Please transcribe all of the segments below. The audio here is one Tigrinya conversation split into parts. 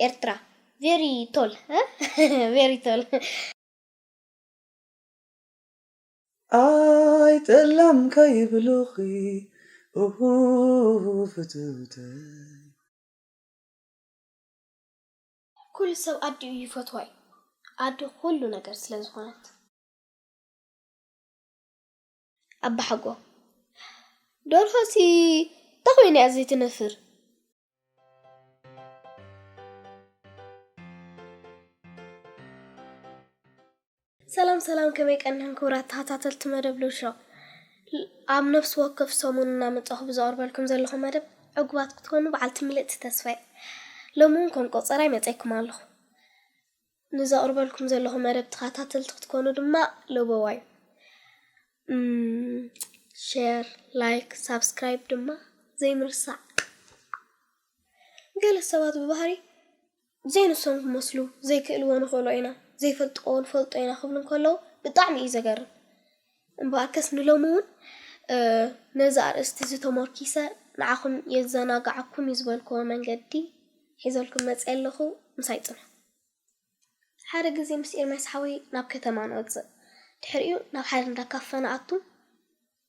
ኤርትራ very tall very tall። ኣይጠላም ከይብሉኺ ኡሁ ፍትውተይ። ኩሉ ሰብ ኣዲኡ ይፈትዋ እዩ። ኣዲ ኩሉ ነገር ስለ ዝኾነት። ኣባሓጎ፣ ደርሆሲ እንታይ ኮይና እያ ዘይትነፍር? ሰላም ሰላም፣ ከመይ ቀኒኹም ክቡራት ተኸታተልቲ መደብ ሉል ሾው? ኣብ ነፍሲ ወከፍ ሰሙን እናመጻኹ ብዘቕርበልኩም ዘለኹ መደብ ዕጉባት ክትኮኑ በዓልቲ ምልእቲ ተስፋ እየ። ሎሚ እውን ከም ቆጸራይ መጸይኩም ኣለኹ። ንዘቕርበልኩም ዘለኹ መደብ ተኸታተልቲ ክትኮኑ ድማ ለበዋ እዩ። እም፣ ሼር፣ ላይክ፣ ሳብስክራይብ ድማ ዘይምርሳዕ። ገለ ሰባት ብባህሪ ዘይንሶም ክመስሉ፣ ዘይክእልዎ ንኽእሎ ኢና፣ ዘይፈልጥዎ ንፈልጦ ኢና ክብሉ እንከለዉ ብጣዕሚ እዩ ዘገርም። እምበኣርከስ ንሎሚ እውን፣ እ፣ ነዚ ኣርእስቲ እዚ ተመርኪሰ ንዓኹም የዘናግዓኩም እዩ ዝበልክዎ መንገዲ ሒዘልኩም መፅየ ኣለኹ። ምሳይ ፅንሑ። ሓደ ግዜ ምስ ኤርምያስ ሓወይ ናብ ከተማ ንወፅእ። ድሕሪኡ ናብ ሓደ እንዳ ካፈ ንኣቱ።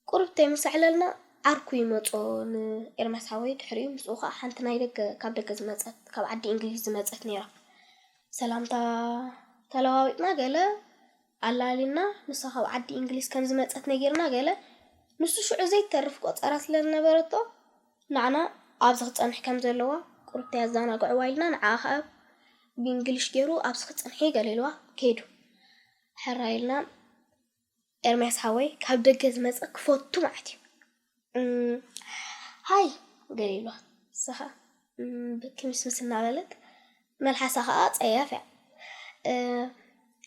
ቁሩብ ተይ ምስ ኣዕለልና ዓርኩ ይመጾ ንኤርምያስ ሓወይ። ድሕሪኡ ምስኡ ኸኣ ሓንቲ ናይ ደገ፣ ካብ ደገ ዝመጸት፣ ካብ ዓዲ እንግሊዝ ዝመጸት ነይራ። ሰላምታ ተለዋዊጥና ገለ ኣላሊና፣ ንሳ ካብ ዓዲ እንግሊዝ ከም ዝመጸት ነጊርና ገለ። ንሱ ሽዑ ዘይተርፍ ቆጸራ ስለ ዝነበረቶ፣ ንዓና ኣብዚ ክጸንሕ ከም ዘለዋ ቁሩብ ተይ ኣዘናግዕዋ ኢልና ንዓኣ ኸኣ ብእንግሊሽ ገይሩ ኣብዚ ክጸንሒ ገለ ኢልዋ ከይዱ። ሕራይ ኢልና ኤርምያስ ሓወይ ካብ ደገ ዝመጸ ክፈቱ ማለት እዩ። እም፣ ሃይ ገለ ኢልዋ። ንሳ ኸኣ፣ እም፣ ብክምስምስ እናበለት መልሓሳ ኸኣ ጸያፍ እያ። እ፣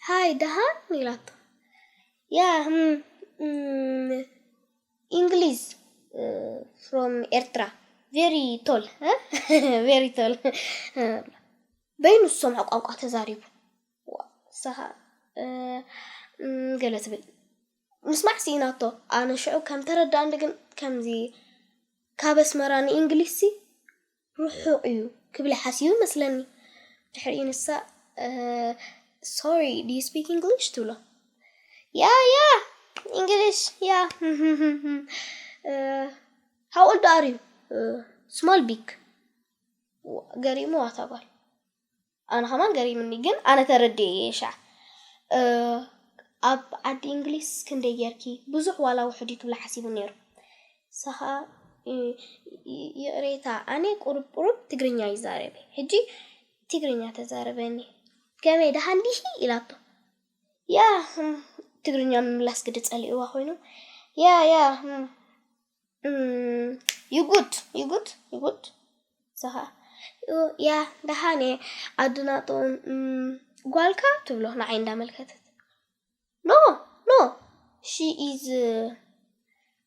ሃይ ደሃን ኢላቶ። ያ፣ እም፣ እም፣ እንግሊዝ፣ እ፣ from ኤርትራ very tall እ? very tall እ፣ በይኑ ዝሰምዖ ቋንቋ ተዛሪቡ። ዋ፣ ንሳ ኸኣ፣ እ፣ እም፣ ገለ ትብል። ምስማዕ ስኢናቶ። ኣነ ሽዑ ከም ተረድኣኒ ግን ከምዚ፣ ካብ ኣስመራ ንእንግሊዝሲ ርሑቕ እዩ ክብል ሓሲቡ መስለኒ። ድሕሪኡ ንሳ፣ እ፣ "Sorry, do you speak English?" ትብሎ። "Yeah, yeah, English, yeah." እ፣ "How old are you?" እ፣ "Small, big." ዋ፣ ገሪሙዋ እታ ጓል። ኣነ ኸማን ገሪምኒ፣ ግን ኣነ ተረዲኤ እየ ሻዕ። እ፣ ኣብ ዓዲ እንግሊዝ ክንደይ ጌርኪ? ብዙሕ ዋላ ውሑድ እዩ ክብላ ሓሲቡ ነይሩ። ንሳ ኸኣ፣ እ፣ ይ-፣ ይቕሬታ፣ ኣነ ቁሩብ ቁሩብ ትግርኛ ይዛረብ እየ። ሕጂ ትግርኛ ተዛረበኒ። ከመይ፣ ደሓን ዲኺ? ኢላቶ። ያ፣ እም፣ ትግርኛ ምምላስ ግዲ ጸሊእዋ ኮይኑ። ያ፣ ያ፣ እም፣ እም፣ you good, you good, you good። ንሳ ኸኣ፣ ኡ፣ ያ፣ ደሓን እየ፣ ኣድናጦን፣ እም፣ ጓልካ ትብሎ ንዓይ እንዳመልከተት። No, no, she is, uh,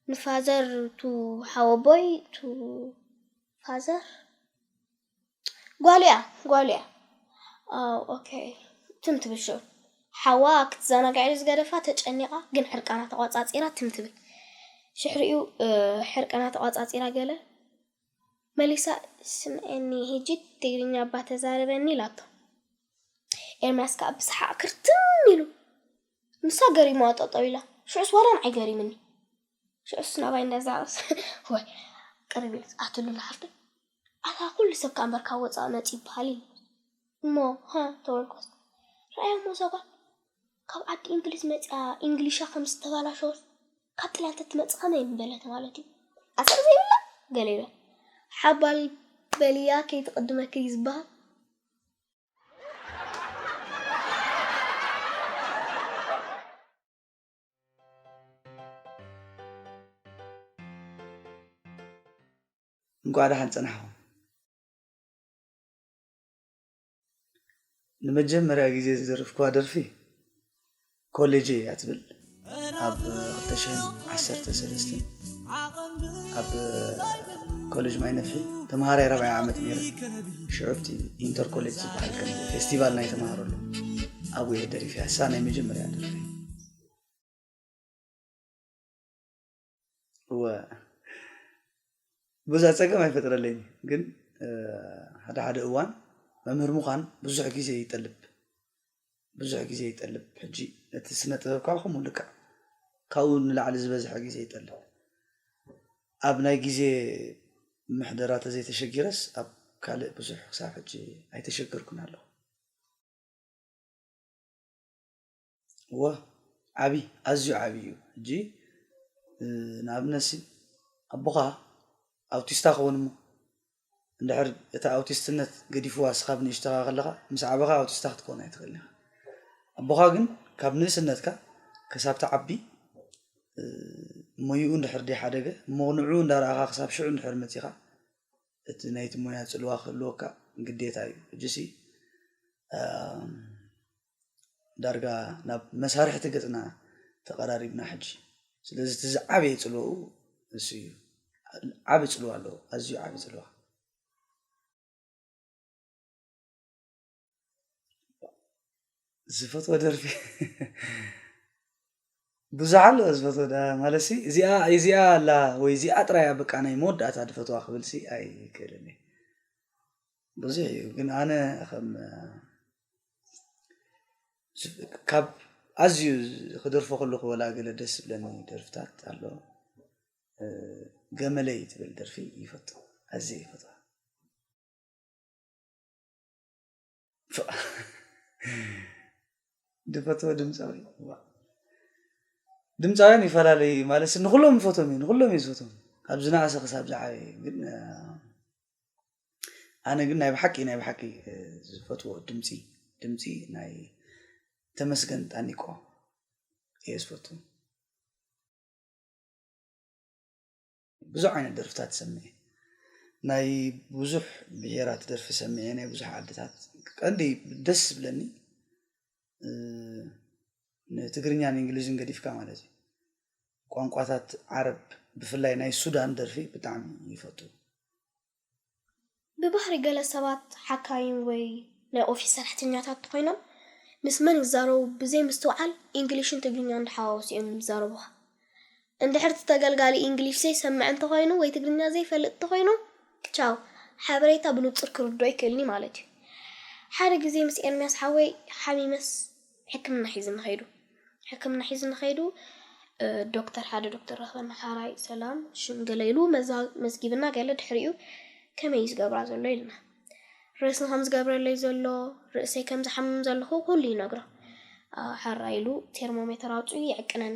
ንፋዘር to ሓወቦይ to ፋዘር። ጓሉ እያ፣ ጓሉ እያ። ኣው፣ ኦኬ። ትም ትብል ሽዑ። ሓዋ ክትዘናጋዕ ኢሉ ዝገደፋ ተጨኒቓ፣ ግን ሕርቃና ተቋጻጺራ ትም ትብል። ሽሕሪኡ፣ እ፣ ሕርቃና ተቋጻጺራ ገለ መሊሳ፣ "ስምዐኒ፣ ሕጂ ትግርኛ እባ ተዛረበኒ" ኢላቶ። ኤርምያስ ከኣ ብሰሓቕ ክርትም ኢሉ። ንሳ ገሪሙዋ ጠጠው ኢላ። ሽዑስ ዋላ ንዓይ ገሪምኒ። ሽዑስ ናባይ እንዳዛቐስ፣ "ወይ፣ ቅርብ ኢለ ዝኣትሉ ዝሓፍተይ፣ ኣታ ኩሉ ሰብ ከኣ እምበር ካብ ወጻኢ መጺኡ ይበሃል" ኢለ። እሞ፣ ሃ፣ ተበልኩስ። ረኣያ እሞ እዛ ጓል፣ ካብ ዓዲ እንግሊዝ መጺኣ እንግሊሻ ከም ዝተባላሸወት፣ ካብ ጥልያን ተትመጽእ ከመይ ምበለት ማለት እዩ? ኣሰር ዘይብላ? ገለ ይበል። ሓባል በልያ ከይትቕድመኪ እዩ ዝበሃል። እንኳዕ ደሓን ጸናሕኩም። ንመጀመርያ ግዜ ዝደረፍኩዋ ደርፊ ኮሌጀይ እያ ትብል። ኣብ ክልተ ሽሕን ዓሰርተ ሰለስተን ኣብ ኮሌጅ ማይ ነፍሒ ተምሃራይ ራብዓይ ዓመት ነይረ። ሽዑ ኣብቲ ኢንተር ኮሌጅ ዝበሃል ከም ፌስቲቫል ናይ ተምሃሮ ኣሎ። ኣብኡ እየ ደሪፈያ። እሳ ናይ መጀመርያ ደርፊ። እወ፣ ብዙሕ ጸገም ኣይፈጥረለይን፣ ግን፣ እ፣ ሓደ ሓደ እዋን መምህር ምዃን ብዙሕ ግዜ ይጠልብ። ብዙሕ ግዜ ይጠልብ። ሕጂ እቲ ስነ ጥበብ ካብ ከምኡ ልክዕ ካብኡ ንላዕሊ ዝበዝሐ ግዜ ይጠልብ። ኣብ ናይ ግዜ ምሕደራ ተዘይተሸጊረስ ኣብ ካልእ ብዙሕ ክሳብ ሕጂ ኣይተሸገርኩን ኣለኹ። እወ፣ ዓቢ፣ ኣዝዩ ዓቢ እዩ። ሕጂ፣ እ፣ ንኣብነት ሲ፣ ኣቦኻ ኣውቲስታ ክኸውን እሞ፣ እንድሕር እታ ኣውቲስትነት ገዲፍዋ እስኻ ብንእሽተኻ ከለኻ፣ ምስ ዓበኻ ኣውቲስታ ክትከውን ኣይትኽእልን ኢኻ። ኣቦኻ ግን ካብ ንእስነትካ ክሳብ ትዓቢ፣ እ፣ ሞይኡ እንድሕር ደይሓደገ፣ እሞ ንዕኡ እንዳረኣኻ ክሳብ ሽዑ እንድሕር መጺኻ፣ እቲ ናይቲ ሞያ ጽልዋ ክህልወካ ግዴታ እዩ። ሕጂሲ፣ ኣም፣ ዳርጋ ናብ መሳርሕቲ ገጽና ተቐራሪብና ሕጂ። ስለዚ እቲ ዝዓበየ ጽልዋኡ እሱ እዩ። ዓቢ ጽልዋ ኣለዎ፣ ኣዝዩ ዓቢ ጽልዋ። ዝፈትዎ ደርፊ ብዙሕ ኣሎ ዝፈትዎ ዳ-፣ ማለት ሲ፣ እዚኣ፣ እዚኣ ኣላ ወይ እዚኣ ጥራይ እያ በቃ ናይ መወዳእታ ድፈትዋ ክብል ሲ ኣይክእልን እየ። ብዙሕ እዩ፣ ግን ኣነ ከም፣ ካብ ኣዝዩ ክደርፎ ከለኹ ወላ ገለ ደስ ዝብለኒ ደርፍታት ኣሎ። እ፣ ገመለይ ትብል ደርፊ ይፈቱ፣ ኣዝየ ይፈትዋ። ፍ-፣ ድፈትዎ ድምፃዊ። ዋ። ድምፃውያን ይፈላለዩ ማለት ንኩሎም ይፈትዎም እዩ፣ ንኩሎም እዩ ዝፈትዎም። ካብ ዝነኣሰ ክሳብ ዝዓበየ። ግን፣ እ፣ ኣነ ግን ናይ ብሓቂ፣ ናይ ብሓቂ፣ እ፣ ዝፈትዎ ድምፂ፣ ድምፂ ናይ ተመስገን ጣኒቆ እየ ዝፈቱ። ብዙሕ ዓይነት ደርፍታት ሰሚዐ። ናይ ብዙሕ ብሄራት ደርፊ ሰሚዐ፣ ናይ ብዙሕ ዓድታት። ቀንዲ ደስ ዝብለኒ፣ እ፣ ንትግርኛን እንግሊዝን ገዲፍካ ማለት እዩ። ቋንቋታት ዓረብ፣ ብፍላይ ናይ ሱዳን ደርፊ ብጣዕሚ ይፈቱ። ብባህሪ ገለ ሰባት ሓካይም ወይ ናይ ኦፊስ ሰራሕተኛታት እንተኾይኖም፣ ምስ መን ይዛረቡ ብዘይ ምስትውዓል ኢንግሊሽን ትግርኛን እንዳሓዋወሱ እዮም ዝዛረቡኻ። እንድሕር እቲ ተገልጋሊ ኢንግሊሽ ዘይሰምዕ እንተኾይኑ ወይ ትግርኛ ዘይፈልጥ እንተኾይኑ፣ ቻው፣ ሓበሬታ ብንጹር ክርድኦ ኣይክእልን እዩ ማለት እዩ። ሓደ ግዜ ምስ ኤርምያስ ሓወይ ሓሚመስ ሕክምና ሒዝኒ ኸይዱ። ሕክምና ሒዝኒ ኸይዱ፣ እ፣ ዶክተር፣ ሓደ ዶክተር ረኽበና፣ ሓራይ ሰላም፣ ሽም ገለ ኢሉ መዛ-፣ መዝጊብና ገለ፣ ድሕሪኡ ከመይ እዩ ዝገብራ ዘሎ ኢልና። ርእስን ከም ዝገብረለይ ዘሎ፣ ርእሰይ ከም ዝሓምም ዘለኹ ኩሉ ይነግሮ። ኣ፣ ሓራይ ኢሉ ቴርሞሜተር ኣውጺኡ ይዕቅነኒ።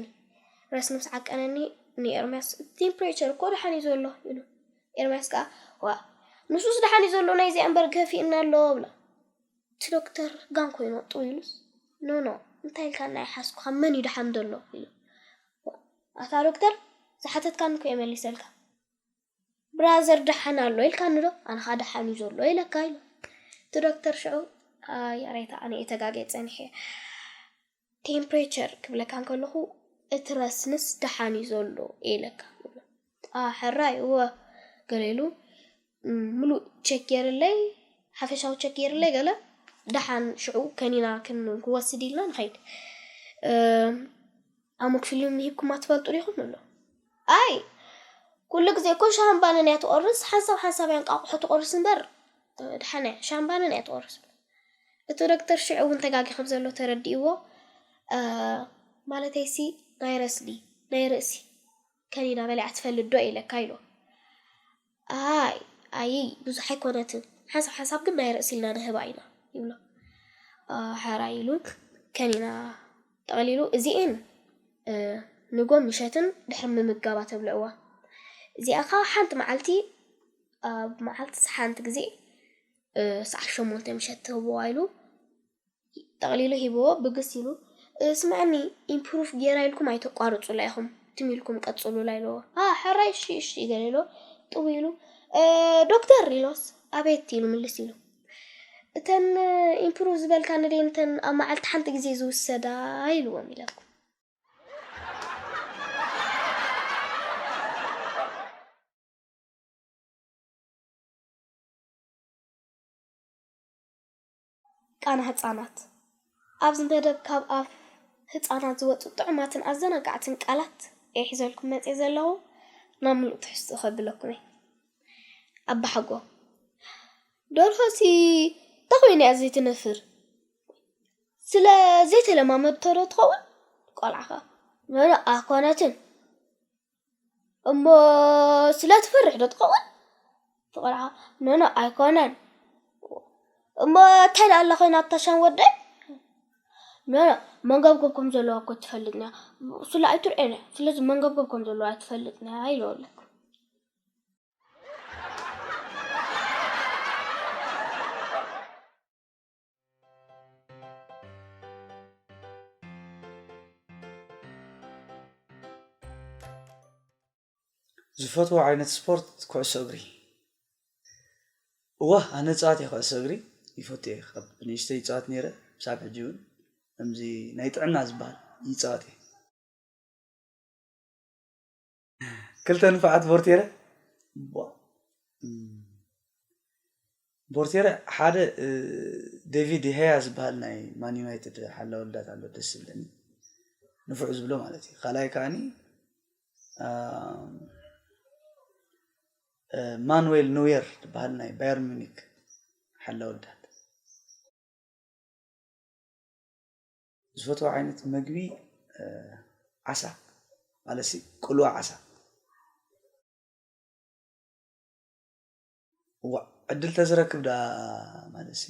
ርእስኒ ምስ ዓቀነኒ ንኤርምያስ፣ "ቴምፕሬቸር እኮ ደሓን እዩ ዘሎ" ኢሉ። ኤርምያስ ከኣ፣ "ዋ፣ ንሱስ ደሓን እዩ ዘሎ፣ ናይዚኣ እምበር ገፊእና ኣሎ" ብሎ። እቲ ዶክተር ጋን ኮይኑ ጥው ኢሉስ፣ "ኖ፣ ኖ፣ እንታይ ኢልካ ናይ ሓስኩኻ፣ መን እዩ ደሓን ዘሎ?" ኢሉ። "ኣታ ዶክተር፣ ዝሓተትካኒ እኮ እየ መሊሰልካ። ብራዘር ደሓን ኣሎ ኢልካኒ ዶ? ኣነ ኸኣ ደሓን እዩ ዘሎ ኢለካ" ኢሉ። እቲ ዶክተር ሽዑ፣ "ኣይ፣ ኣረይታ፣ ኣነ እየ ተጋግየ ጸኒሐ። ቴምፕሬቸር ክብለካ እንከለኹ፣ እቲ ረስንስ ደሓን እዩ ዘሎ ኢለካ" ይብሎ። "ኣ፣ ሕራይ፣ እወ" ገለ ኢሉ፣ ም፣ ምሉእ ቸክ ገይርለይ፣ ሓፈሻዊ ቸክ ገይርለይ ገለ፣ ደሓን ሽዑ ከኒና ክን-፣ ክወስድ ኢልና ንኸይድ። እ፣ ኣሞክሲሊን ሂብኩማ ትፈልጡ ዲኹም? ንብሎ። "ኣይ፣ ኩሉ ግዜ እኮ ሻምባንን እያ ትቆርስ፣ ሓንሳብ ሓንሳብ እያ እንቃቑሖ ትቆርስ እምበር፣ እ፣ ደሓን እያ፣ ሻምባንን እያ ትቆርስ" ብሎ። እቲ ዶክተር ሽዑ እውን ተጋጊ ከም ዘሎ ተረዲእዎ፣ እ፣ "ማለተይሲ ናይ ረስኒ፣ ናይ ርእሲ ከኒና በሊዓ ትፈልጥ ዶ?" ኢለካ ኢሎ። "ኣይ፣ ኣይ፣ ብዙሕ ኣይኮነትን። ሓንሳብ ሓንሳብ ግን ናይ ርእሲ ኢልና ንህባ ኢና" ይብሎ። እ፣ ሓራይ ኢሉ ከኒና ጠቕሊሉ፣ "እዚኤን፣ እ፣ ንጎ ምሸትን ድሕሪ ምምጋባ ተብልዕዋ። እዚኣ ኸኣ ሓንቲ መዓልቲ፣ ኣብ መዓልቲ ሓንቲ ግዜ፣ እ፣ ሰዓት ሸሞንተ ምሸት ትህብዋ" ኢሉ ጠቕሊሉ ሂብዎ፣ ብግስ ኢሉ፣ "እ፣ ስምዐኒ፣ ኢምፕሩቭ ጌራ ኢልኩም ኣይተቋርጹላ ኢኹም፣ ትም ኢልኩም ቀጽሉላ" ኢልዎ። "ኣ፣ ሕራይ፣ እሺ፣ እሺ" ገለ ኢሎ፣ ጥው ኢሉ፣ "እ፣ ዶክተር" ኢሎስ፣ "ኣቤት" ኢሉ ምልስ ኢሉ። "እተን ኢምፕሩቭ ዝበልካኒ ደን እተን ኣብ መዓልቲ ሓንቲ ግዜ ዝውሰዳ?" ኢልዎም ኢለኩም። ቃና ህጻናት። ኣብዚ መደብ ካብ ኣፍ ህጻናት ዝወጹ ጥዑማትን ኣዘናጋዕትን ቃላት እየ ሒዘልኩም መጽየ ዘለኹ። ናብ ምሉእ ትሕዝትኡ ከብለኩም እየ። ኣባሓጎ። ደርሆሲ እንታይ ኮይና እያ ዘይትነፍር? ስለ ዘይተለማመድቶ ዶ ትኸውን? ቆልዓኻ። ኖኖ፣ ኣይኮነትን። እሞ ስለ ትፈርሕ ዶ ትኸውን? እቲ ቆልዓ። ኖኖ፣ ኣይኮነን። እሞ እንታይ ደኣ ኣላ ኮይና ኣብታ ሻም ወደይ? ኖኖ፣ መንገብገብ ከም ዘለዋ እኮ ትፈልጥና። ስለ ኣይትርእየን እያ። ስለዚ መንገብገብ ከም ዘለዋ ትፈልጥና ኢለ ኣለኩ። ዝፈትዎ ዓይነት ስፖርት ኩዕሶ እግሪ። እወ፣ ኣነ ጸዋት እየ ኩዕሶ እግሪ። ይፈቱ እየ። ካብ ንእሽተይ ይጸዋት ነይረ። ክሳብ ሕጂ እውን ከምዚ ናይ ጥዕና ዝበሃል ይጸዋት እየ። ክልተ ንፋዓት ቦርቴረ። ቧ። እም። ቦርቴረ ሓደ፣ እ፣ ዴቪድ ዴሃያ ዝበሃል ናይ ማን ዩናይትድ ሓላ ወልዳት ኣሎ፣ ደስ ዝብለኒ። ንፉዕ ዝብሎ ማለት እዩ። ካልኣይ ከዓኒ፣ ኣም፣ እ፣ ማኑዌል ኖየር ዝበሃል ናይ ባየር ሚኒክ ሓላ ወልዳት። ዝፈትዎ ዓይነት መግቢ፣ እ፣ ዓሳ፣ ማለትሲ ቅልዋ ዓሳ። እዋእ፣ ዕድል ተዝረክብ ደኣ፣ ማለትሲ፣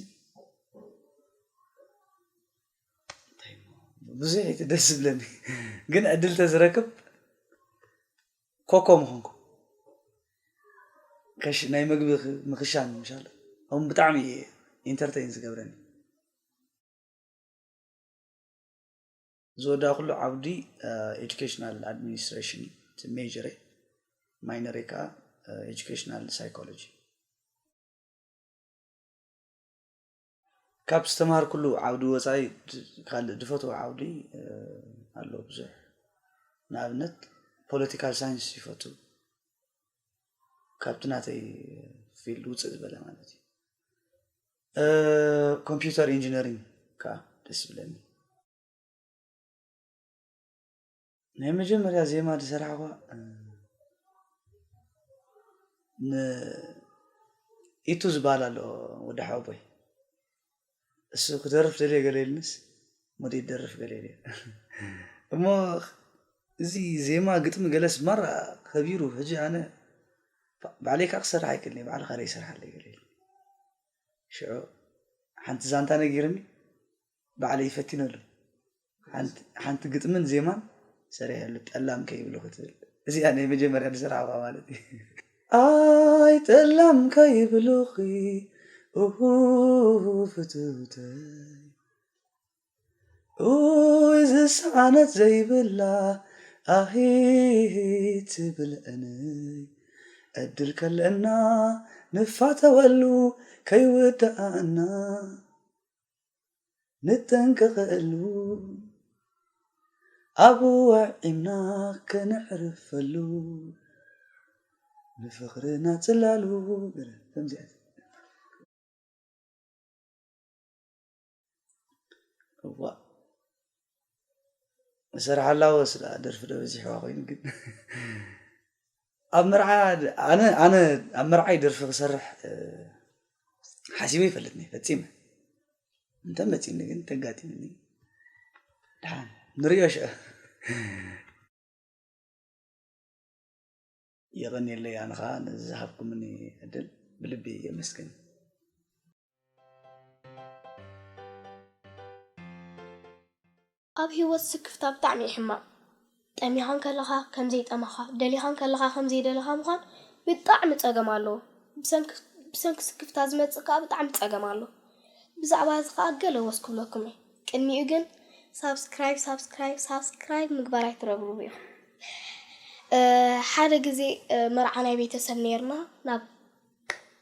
እንታይ እሞ፣ ብዙሕ እዩ ደስ ዝብለኒ። ግን ዕድል ተዝረክብ ኮኮ ምኾንኩ። ከሽ-፣ ናይ መግቢ ክ-፣ ምኽሻን ምሻል። ከምኡ ብጣዕሚ እዩ ኢንተርቴይን ዝገብረኒ። ዝወዳእኩሉ ዓውዲ፣ እ፣ ኤጁኬሽናል ኣድሚኒስትሬሽን እዩ። እቲ ሜጀረይ፣ ማይነረይ ከኣ፣ እ፣ ኤጁኬሽናል ሳይኮሎጂ። ካብ ዝተማሃርኩሉ ዓውዲ ወጻኢ ድ-፣ ካልእ ድፈትዎ ዓውዲ፣ እ፣ ኣሎ ብዙሕ። ንኣብነት ፖለቲካል ሳይንስ ይፈቱ። ካብቲ ናተይ ፊልድ ውጽእ ዝበለ ማለት እዩ። እ፣ ኮምፒውተር ኢንጂነሪንግ ከኣ ደስ ይብለኒ። ናይ መጀመርያ ዜማ ዝሰራሕኳ፣ እ፣ ን-፣ ኢቱ ዝበሃል ኣሎ ወዲ ሓወቦይ። እሱ ክደርፍ ደልየ ገለ ኢልንስ፣ ሞዴል ደርፍ ገለ ኢልየ። እሞ እዚ ዜማ ግጥሚ ገለስ ማራ ከቢሩ፣ ሕጂ ኣነ ባ-፣ ባዕለይ ከኣ ክሰርሕ ኣይክእልን እየ፣ ባዕልኻ ደይ ሰርሓለይ ገለ ኢሉ። ሽዑ ሓንቲ ዛንታ ነጊርኒ፣ ባዕለይ ይፈቲነሉ። ሓንቲ፣ ሓንቲ ግጥምን ዜማን ሰሪሐሉ፣ ጠላም ከይብሉኺ ትብል። እዚኣ ናይ መጀመርያ ዝሰራሕኳ ማለት እዩ። ኣይ ጠላም ከይብሉኺ፣ ኡሁ፣ ፍትውተይ። ኡይ ዝሰኣነት ዘይብላ፣ ኣሂ ትብል ዕንይ። ዕድል ከለና ንፋተወሉ፣ ከይውዳእና ንጠንቀቐሉ። ኣብኡ ወዒምና ከነዕርፈሉ፣ ንፍቕርና ጽላሉ። ከምዚኣ። እዋእ። እሰርሓላ ወስዳ ደርፊ ዶ በዚሕዋ ኮይኑ ግን። ኣብ መርዓ ድ-፣ ኣነ፣ ኣነ ኣብ መርዓይ ደርፊ ክሰርሕ፣ እ፣ ሓሲበ ይፈልጥኒ፣ ፈጺመ። እንተ መጺኒ ግን ተጋጢምኒ። ደሓን ንርእዮ ሽዑ። የቐንየለይ፣ ኣነ ኸኣ ነዚ ዝሃብኩምኒ ዕድል ብልቢ የመስግን። ኣብ ህይወት ስክፍታ ብጣዕሚ እዩ ሕማቕ። ጠሚኻ እንከለኻ ከም ዘይጠማኻ፣ ደሊኻ እንከለኻ ከም ዘይደለኻ ምዃን ብጣዕሚ ጸገም ኣለዎ። ብሰንኪ፣ ብሰንኪ ስክፍታ ዝመጽእ ከኣ ብጣዕሚ ጸገም ኣሎ። ብዛዕባ እዚ ከኣ ገለ ወስ ክብለኩም እየ። ቅድሚኡ ግን ሳብስክራይብ፣ ሳብስክራይብ፣ ሳብስክራይብ ምግባር ኣይትረብርቡ ኢኹም። እ፣ ሓደ ግዜ፣ እ፣ መርዓ ናይ ቤተሰብ ነይርና፣ ናብ፣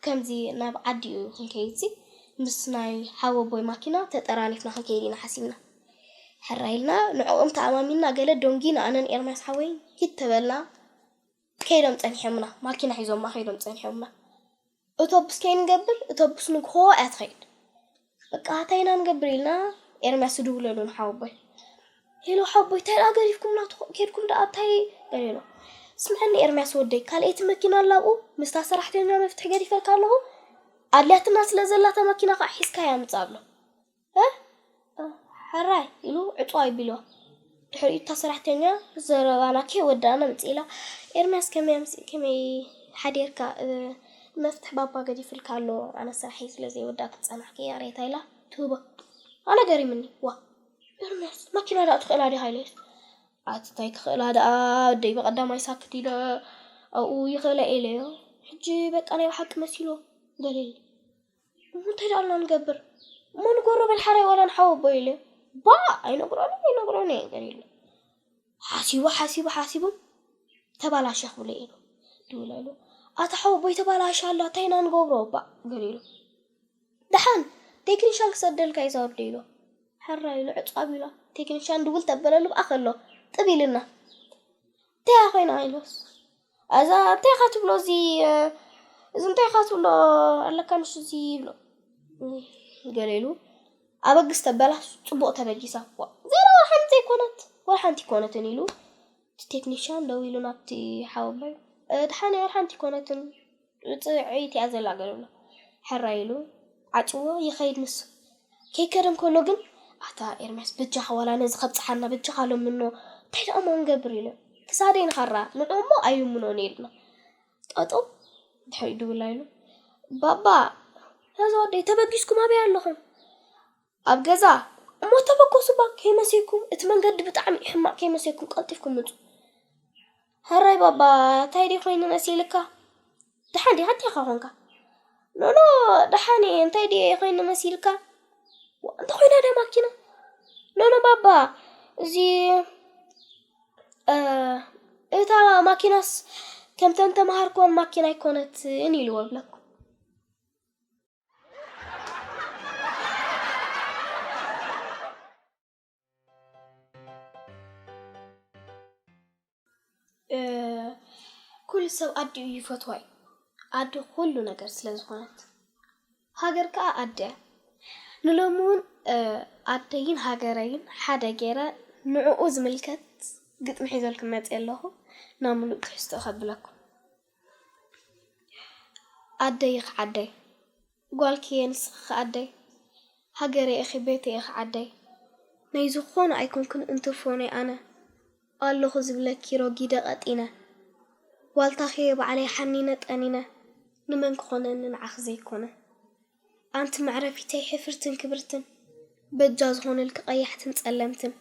ከምዚ ናብ ዓዲኡ ክንከይድሲ፣ ምስ ናይ ሓወቦይ ማኪና ተጠራኒፍና ክንከይድ ኢና ሓሲብና። ሕራይ ኢልና፣ ንዕኦም ተኣማሚንና፣ ገለ ዶንጊና፣ ኣነን ኤርምያስ ሓወይን ኪድ ተበልና፣ ከይዶም ጸኒሖምና፣ ማኪና ሒዞማ ከይዶም ጸኒሖምና። እቶብስ ከይንገብር፣ እቶብስ ንግሆ እያ ትኸይድ። በቃ፣ እንታይ ኢና ንገብር ኢልና፣ ኤርምያስ ይድውለሉ ንሓወቦይ። ሄሎ ሓወቦይ፣ እንታይ ደኣ ገዲፍኩምና ትኾ-፣ ኬድኩም ደኣ ኣብታይ? ገለ ኢሎ። ስምዐኒ ኤርምያስ ወደይ፣ ካልኣይቲ መኪና ኣላ ኣብኡ፣ ምስታ ሰራሕተኛ መፍትሒ ገዲፈልካ ኣለኹ፣ ኣድልያትና ስለ ዘላ እታ መኪና ከዓ ሒዝካያ ምጻእ ብሎ። እ? ሕራይ ኢሉ ዕጹ ኣቢልዋ። ድሕሪኡ እታ ሰራሕተኛ ዘረባና ከይወዳእና ምጽእ ኢላ፣ "ኤርምያስ ከመይ ኣምስ-፣ ከመይ ሓዲርካ? እ፣ መፍትሕ ባባ ገዲፍልካ ኣሎ፣ ኣነ ስራሐይ ስለ ዘይወዳእኩ ጸናሕኪ፣ ይቕሬታ" ኢላ ትህቦ። ኣነ ገሪምኒ፣ "ዋ፣ ኤርምያስ፣ ማኪና ደኣ ትኽእላ ዲኻ?" ኢለዮስ፣ "ኣቲ እንታይ ክኽእላ ደኣ፣ ደይ ብቐዳማይ ሳክት ኢለ ኣብኡ ይኽእላ ኢለዮ። ሕጂ በቃ ናይ ብሓቂ መሲልዎ" ገለ ኢለ። "እንታይ ደኣ ንገብር? እሞ ንገሮ በል ሓራይ ዋላ ንሓወቦ" ኢለ። "ባ ኣይነግሮን እየ፣ ኣይነግሮን እየ" ገለ ኢለ። ሓሲቡ፣ ሓሲቡ፣ ሓሲቡ "ተባላሸ ክብሎ" ኢሉ። ድውል ኢሉ፣ "ኣታ ሓወቦይ ተባላሸ ኣላ፣ እንታይ ኢና ንገብሮ እባ?" ገለ ኢሉ። "ደሓን ቴክኒሻን ክሰደልካ እዩ ዘወርደ" ኢሉ። ሕራይ ኢሉ ዕጹ ኣቢሉ። ቴክኒሻን ድውል ተበለሉ ብኣ ከሎ ጥብ ኢልና። "እንታይ እያ ኮይና?" ኢሉስ፣ "እዛ እንታይ ኢኻ ትብሎ እዚ፣ እ፣ እዚ እንታይ ኢኻ ትብሎ ኣለካ ምሽ እዚ?" ይብሎ። ገለ ኢሉ፣ "ኣበግስ ተበላሽ፣ ጽቡቕ ተበጊሳ። ዋ፣ ዜሮ ወላ ሓንቲ ዘይኮነት፣ ወላ ሓንቲ ኣይኮነትን" ኢሉ፣ እቲ ቴክኒሻን ደው ኢሉ ናብቲ ሓወቦይ፣ "እ፣ ደሓን እያ፣ ወላ ሓንቲ ኣይኮነትን፣ ጽዕይቲ እያ ዘላ" ገለ ብሎ። ሕራይ ኢሉ፣ ዓጽዎ ይኸይድ ንሱ። ከይከደ እንከሎ ግን፣ "ኣታ ኤርምያስ፣ በጃኻ ዋላ ነዚ ከብጽሓና፣ በጃኻ ለምኖ፣ እንታይ ደኣ እሞ ንገብር?" ኢሉ። ክሳደይ ንኻራ፣ ንዑ እሞ ኣይምኖን ኢልና። ጠጠው ድሕሪኡ ድውል ኢሉ፣ "ባባ፣ ነዚ ወደይ ተበጊስኩም ኣበይ ኣለኹም?" "ኣብ ገዛ?" "እሞ ተበገሱ እባ፣ ከይመሰይኩም፣ እቲ መንገዲ ብጣዕሚ እዩ ሕማቕ፣ ከይመሰይኩም ቀልጢፍኩም ምጹ።" "ሕራይ ባባ፣ እንታይ ድዩ ኮይኑ መሲልካ?" "ደሓን ዲኻ? እንታይ ኢኻ ኾንካ?" "ኖኖ፣ ደሓን እየ፣ እንታይ ድየ ኮይኑ መሲልካ?" "ዋ፣ እንታይ ኮይና ድያ ማኪና?" "ኖኖ ባባ፣ እዚ፣ እ፣ እታ ማኪናስ ከምተን ተማሃርክወን ማኪና ኣይኮነትን" ኢልዎ ብለኩም። እ፣ ኩሉ ሰብ ኣዲኡ ይፈትዋ እዩ። ኣዲ ኩሉ ነገር ስለ ዝኾነት። ሃገር ከኣ ኣደ እያ። ንሎሚ እውን፣ እ፣ ኣደይን ሃገረይን ሓደ ገይረ ንዕኡ ዝምልከት ግጥሚ ሒዘልኩም መፅእ ኣለኹ። ናብ ምሉእ ትሕዝቶ ከብለኩም። ኣደይ ኢኺ ዓደይ፣ ጓልኪ እየ ንስኺ ኸኣ ኣደይ። ሃገረይ ኢኺ ቤተይ ኢኺ ዓደይ። ናይ ዝኾነ ኣይኮንኩን እንትፎነይ ኣነ። ኣለኹ ዝብለኪ ረጊደ ቀጢነ። ዋልታኺ እየ ባዕለይ ሓኒነ ጠኒነ። ንመን ክኾነኒ ንዓኺ ዘይኮነ። ኣንቲ መዕረፊተይ ሕፍርትን ክብርትን። በጃ ዝኾነልኪ ቀያሕትን ጸለምትን።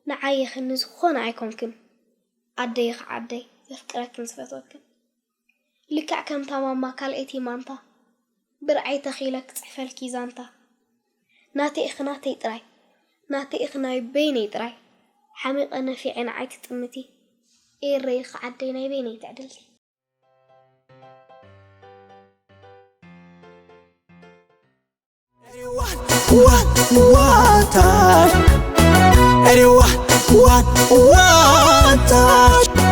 ንዓይ ኢኺ ንዝኾነ ኣይኮንክን። ኣደይ ኢኺ ዓደይ ዘፍቅረክን ዝፈትወክን። ልክዕ ከምታ ማማ ካልኣይቲ ማንታ፣ ብርዐይ ተኺለ ክጽሕፈልኪ ዛንታ። ናተይ ኢኺ ናተይ ጥራይ፣ ናተይ ኢኺ ናይ በይነይ ጥራይ። ሓሚቐ ነፊዐ ንዓይ ትጥምቲ፣ ኤረይ ኢኺ ዓደይ ናይ በይነይ ትዕድልቲ። What, what, what, what, what, what,